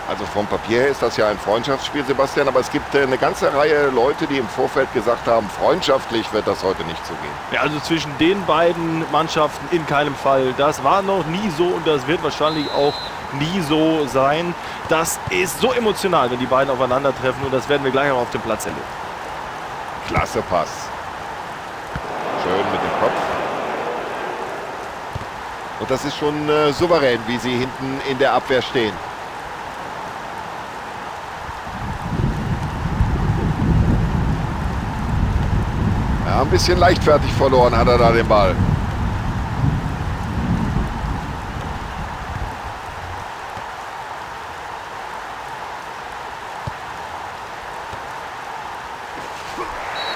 Also vom Papier her ist das ja ein Freundschaftsspiel, Sebastian, aber es gibt eine ganze Reihe Leute, die im Vorfeld gesagt haben, freundschaftlich wird das heute nicht zugehen. Ja, also zwischen den beiden Mannschaften in keinem Fall. Das war noch nie so und das wird wahrscheinlich auch nie so sein. Das ist so emotional, wenn die beiden aufeinandertreffen und das werden wir gleich auch auf dem Platz erleben. Klasse Pass. Schön mit dem Kopf. Und das ist schon souverän, wie sie hinten in der Abwehr stehen. Ja, ein bisschen leichtfertig verloren hat er da den Ball.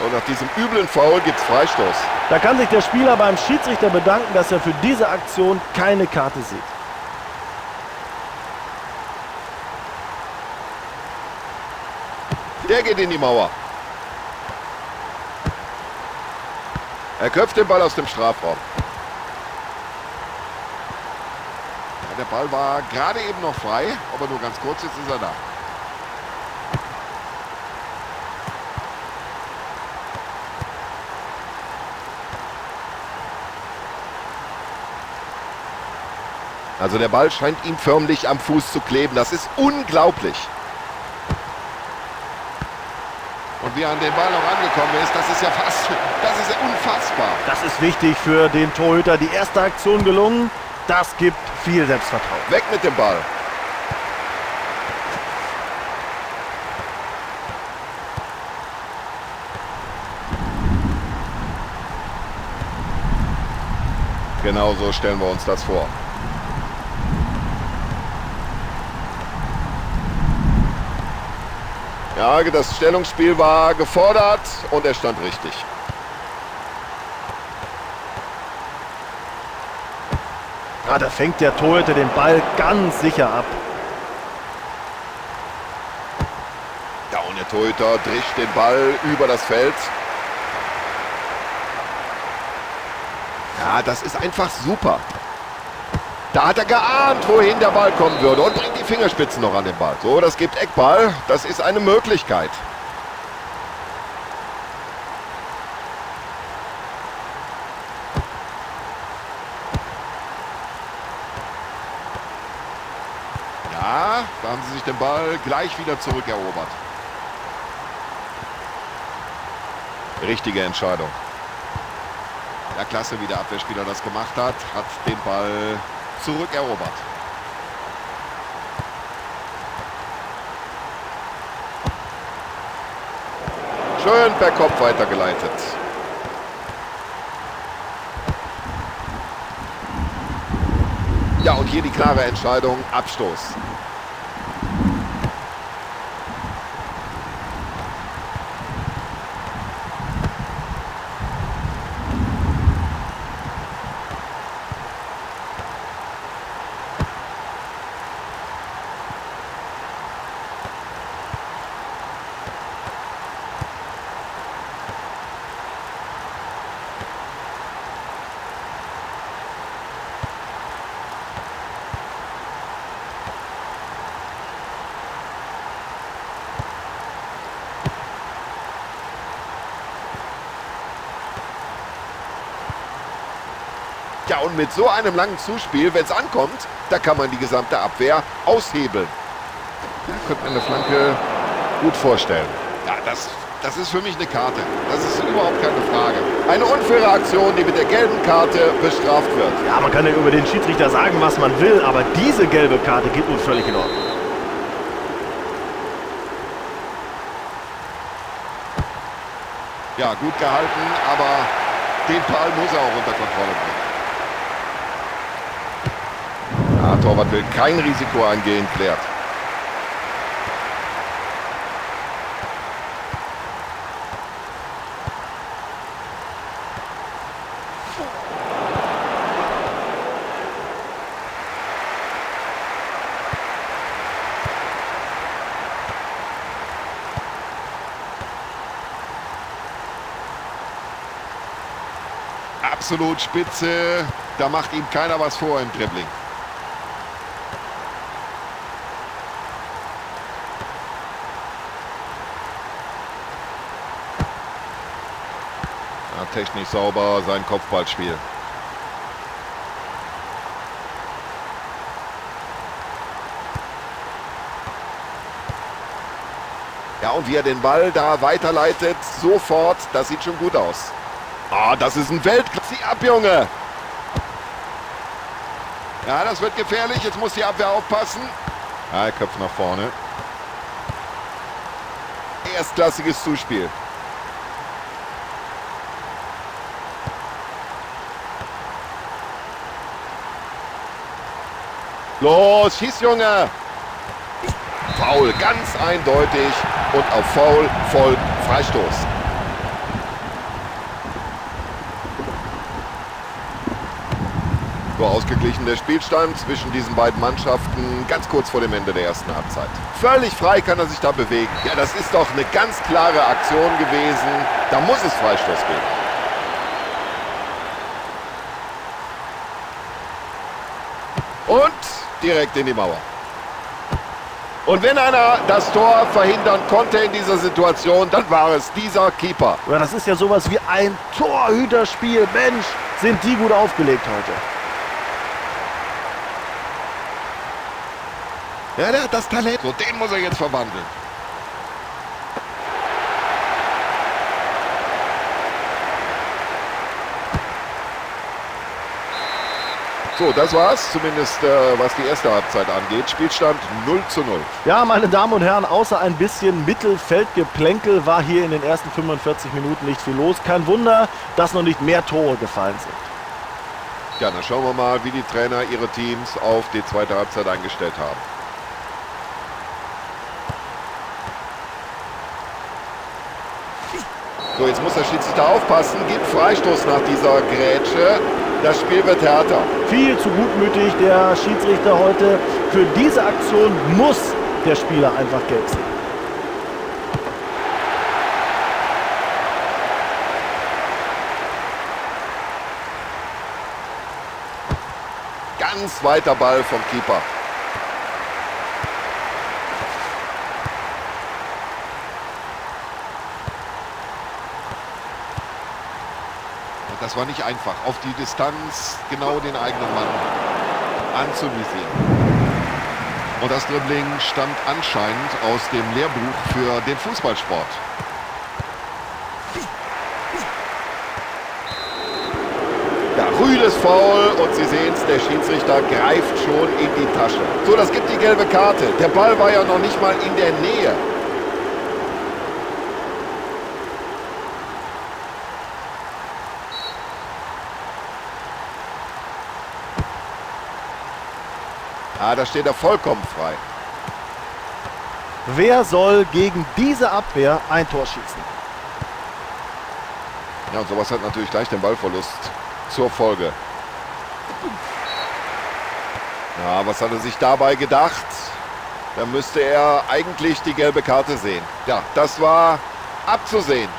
Und nach diesem üblen Foul gibt's Freistoß. Da kann sich der Spieler beim Schiedsrichter bedanken, dass er für diese Aktion keine Karte sieht. Der geht in die Mauer. Er köpft den Ball aus dem Strafraum. Ja, der Ball war gerade eben noch frei, aber nur ganz kurz, jetzt ist er da. Also der Ball scheint ihm förmlich am Fuß zu kleben. Das ist unglaublich. Und wie er an den Ball noch angekommen ist, das ist ja fast, das ist ja unfassbar. Das ist wichtig für den Torhüter. Die erste Aktion gelungen, das gibt viel Selbstvertrauen. Weg mit dem Ball. Genau so stellen wir uns das vor. Ja, das Stellungsspiel war gefordert und er stand richtig. Ja, da fängt der Torhüter den Ball ganz sicher ab. Ja, und der Torhüter drischt den Ball über das Feld. Ja, das ist einfach super. Da hat er geahnt, wohin der Ball kommen würde und bringt die Fingerspitzen noch an den Ball. So, das gibt Eckball. Das ist eine Möglichkeit. Ja, da haben sie sich den Ball gleich wieder zurückerobert. Richtige Entscheidung. Ja, klasse, wie der Abwehrspieler das gemacht hat. Hat den Ball zurückerobert. Schön per Kopf weitergeleitet. Ja, und hier die klare Entscheidung, Abstoß. Ja, und mit so einem langen Zuspiel, wenn's ankommt, da kann man die gesamte Abwehr aushebeln. Da könnte man eine Flanke gut vorstellen. Ja, das ist für mich eine Karte. Das ist überhaupt keine Frage. Eine unfaire Aktion, die mit der gelben Karte bestraft wird. Ja, man kann ja über den Schiedsrichter sagen, was man will, aber diese gelbe Karte geht nun völlig in Ordnung. Ja, gut gehalten, aber den Ball muss er auch unter Kontrolle bringen. Ja, Torwart will kein Risiko eingehen, klärt. Absolut spitze, da macht ihm keiner was vor im Dribbling. Ja, technisch sauber sein Kopfballspiel. Ja, und wie er den Ball da weiterleitet, sofort, das sieht schon gut aus. Ah, das ist ein Weltklasse. Zieh ab, Junge! Ja, das wird gefährlich. Jetzt muss die Abwehr aufpassen. Ja, er köpft nach vorne. Erstklassiges Zuspiel. Los, schieß, Junge! Foul, ganz eindeutig. Und auf Foul folgt Freistoß. So ausgeglichen der Spielstand zwischen diesen beiden Mannschaften, ganz kurz vor dem Ende der ersten Halbzeit. Völlig frei kann er sich da bewegen. Ja, das ist doch eine ganz klare Aktion gewesen. Da muss es Freistoß geben. Und direkt in die Mauer. Und wenn einer das Tor verhindern konnte in dieser Situation, dann war es dieser Keeper. Ja, das ist ja sowas wie ein Torhüterspiel. Mensch, sind die gut aufgelegt heute. Ja, der hat das Talent. So, den muss er jetzt verwandeln. So, das war's, zumindest was die erste Halbzeit angeht. Spielstand 0:0. Ja, meine Damen und Herren, außer ein bisschen Mittelfeldgeplänkel war hier in den ersten 45 Minuten nicht viel los. Kein Wunder, dass noch nicht mehr Tore gefallen sind. Ja, dann schauen wir mal, wie die Trainer ihre Teams auf die zweite Halbzeit eingestellt haben. So, jetzt muss der Schiedsrichter aufpassen. Gibt Freistoß nach dieser Grätsche. Das Spiel wird härter. Viel zu gutmütig der Schiedsrichter heute. Für diese Aktion muss der Spieler einfach gelb sehen. Ganz weiter Ball vom Keeper. Das war nicht einfach, auf die Distanz genau den eigenen Mann anzuvisieren. Und das Dribbling stammt anscheinend aus dem Lehrbuch für den Fußballsport. Ja, rüdes Foul und Sie sehen's, der Schiedsrichter greift schon in die Tasche. So, das gibt die gelbe Karte. Der Ball war ja noch nicht mal in der Nähe. Ah, da steht er vollkommen frei. Wer soll gegen diese Abwehr ein Tor schießen? Ja, und sowas hat natürlich gleich den Ballverlust zur Folge. Ja, was hat er sich dabei gedacht? Da müsste er eigentlich die gelbe Karte sehen. Ja, das war abzusehen.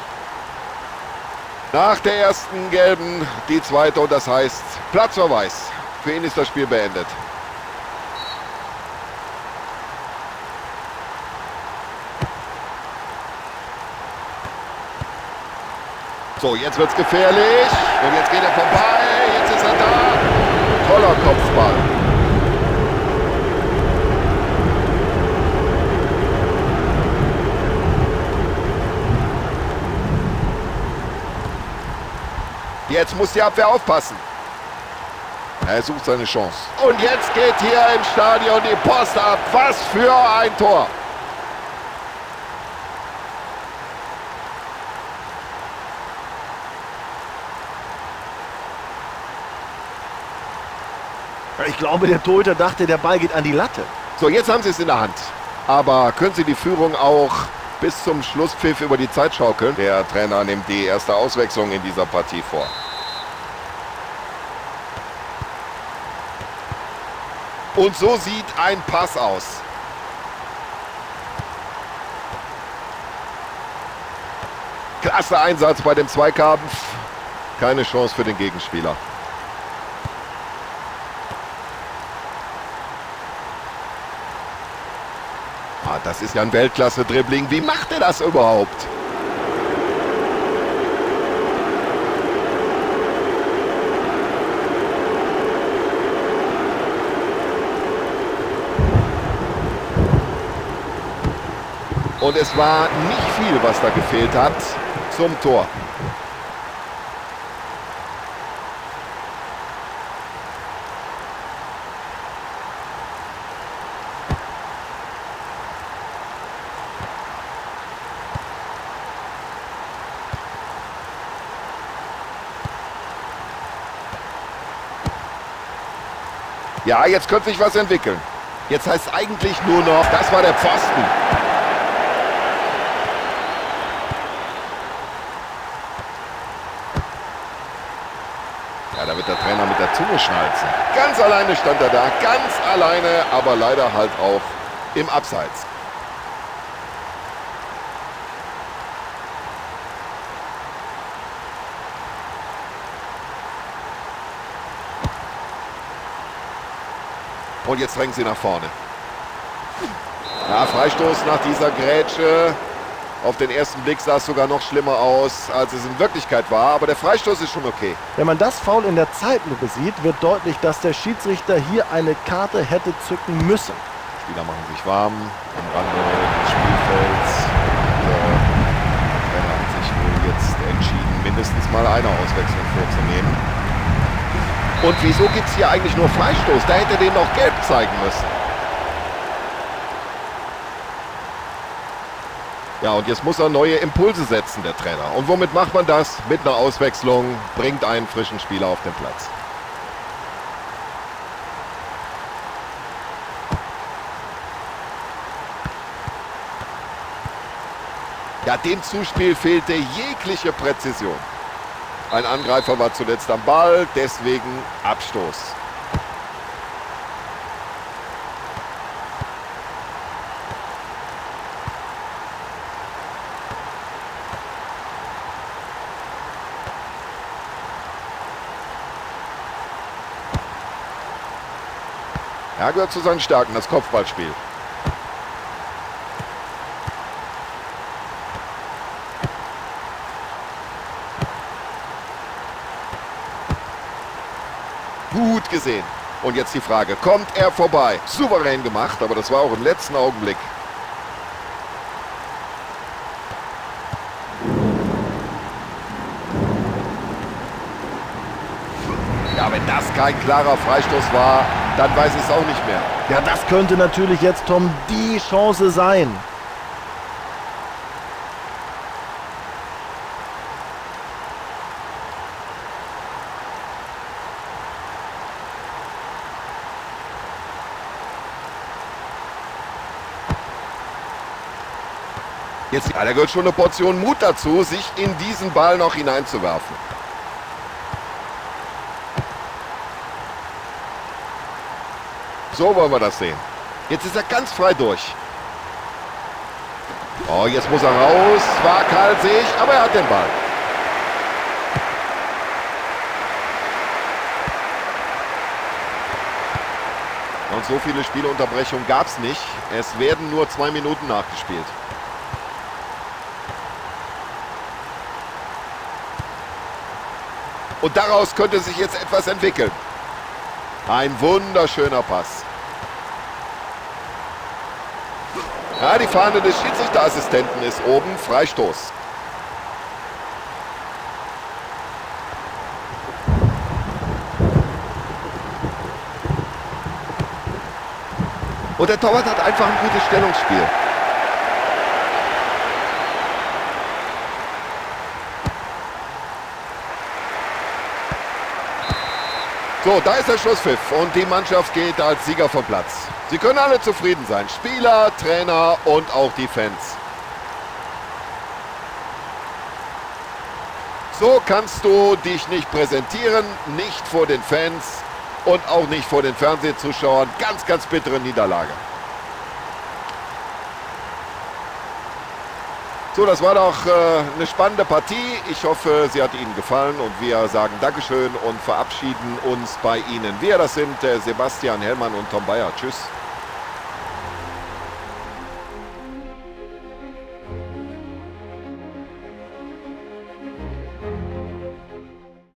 Nach der ersten gelben die zweite und das heißt Platzverweis. Für ihn ist das Spiel beendet. So, jetzt wird's gefährlich. Und jetzt geht er vorbei. Jetzt ist er da. Toller Kopfball. Jetzt muss die Abwehr aufpassen. Er sucht seine Chance. Und jetzt geht hier im Stadion die Post ab. Was für ein Tor. Ich glaube, der Torhüter dachte, der Ball geht an die Latte. So, jetzt haben sie es in der Hand. Aber können sie die Führung auch bis zum Schlusspfiff über die Zeit schaukeln? Der Trainer nimmt die erste Auswechslung in dieser Partie vor. Und so sieht ein Pass aus. Klasse Einsatz bei dem Zweikampf. Keine Chance für den Gegenspieler. Ah, das ist ja ein Weltklasse-Dribbling. Wie macht er das überhaupt? Und es war nicht viel, was da gefehlt hat zum Tor. Ja, jetzt könnte sich was entwickeln. Jetzt heißt es eigentlich nur noch, das war der Pfosten. Ja, da wird der Trainer mit der Zunge schnalzen. Ganz alleine stand er da, ganz alleine, aber leider halt auch im Abseits. Und jetzt drängen sie nach vorne. Ja, Freistoß nach dieser Grätsche. Auf den ersten Blick sah es sogar noch schlimmer aus, als es in Wirklichkeit war. Aber der Freistoß ist schon okay. Wenn man das Foul in der Zeitlupe sieht, wird deutlich, dass der Schiedsrichter hier eine Karte hätte zücken müssen. Die Spieler machen sich warm am Rande des Spielfelds. Und der Trainer hat sich wohl jetzt entschieden, mindestens mal eine Auswechslung vorzunehmen. Und wieso gibt's hier eigentlich nur Freistoß? Da hätte er den noch gelb zeigen müssen. Ja, und jetzt muss er neue Impulse setzen, der Trainer. Und womit macht man das? Mit einer Auswechslung, bringt einen frischen Spieler auf den Platz. Ja, dem Zuspiel fehlte jegliche Präzision. Ein Angreifer war zuletzt am Ball, deswegen Abstoß. Er gehört zu seinen Stärken, das Kopfballspiel. Gut gesehen. Und jetzt die Frage, kommt er vorbei? Souverän gemacht, aber das war auch im letzten Augenblick. Ja, wenn das kein klarer Freistoß war, dann weiß ich es auch nicht mehr. Ja, das könnte natürlich jetzt, Tom, die Chance sein. Jetzt, ja, da gehört schon eine Portion Mut dazu, sich in diesen Ball noch hineinzuwerfen. So wollen wir das sehen. Jetzt ist er ganz frei durch. Oh, jetzt muss er raus. Waghalsig, aber er hat den Ball. Und so viele Spielunterbrechungen gab's nicht. Es werden nur 2 Minuten nachgespielt. Und daraus könnte sich jetzt etwas entwickeln. Ein wunderschöner Pass. Ja, die Fahne des Schiedsrichterassistenten ist oben. Freistoß. Und der Torwart hat einfach ein gutes Stellungsspiel. So, da ist der Schlusspfiff und die Mannschaft geht als Sieger vom Platz. Sie können alle zufrieden sein. Spieler, Trainer und auch die Fans. So kannst du dich nicht präsentieren, nicht vor den Fans und auch nicht vor den Fernsehzuschauern. Ganz, ganz bittere Niederlage. So, das war doch eine spannende Partie. Ich hoffe, sie hat Ihnen gefallen und wir sagen Dankeschön und verabschieden uns bei Ihnen. Wir, das sind Sebastian Hellmann und Tom Bayer. Tschüss.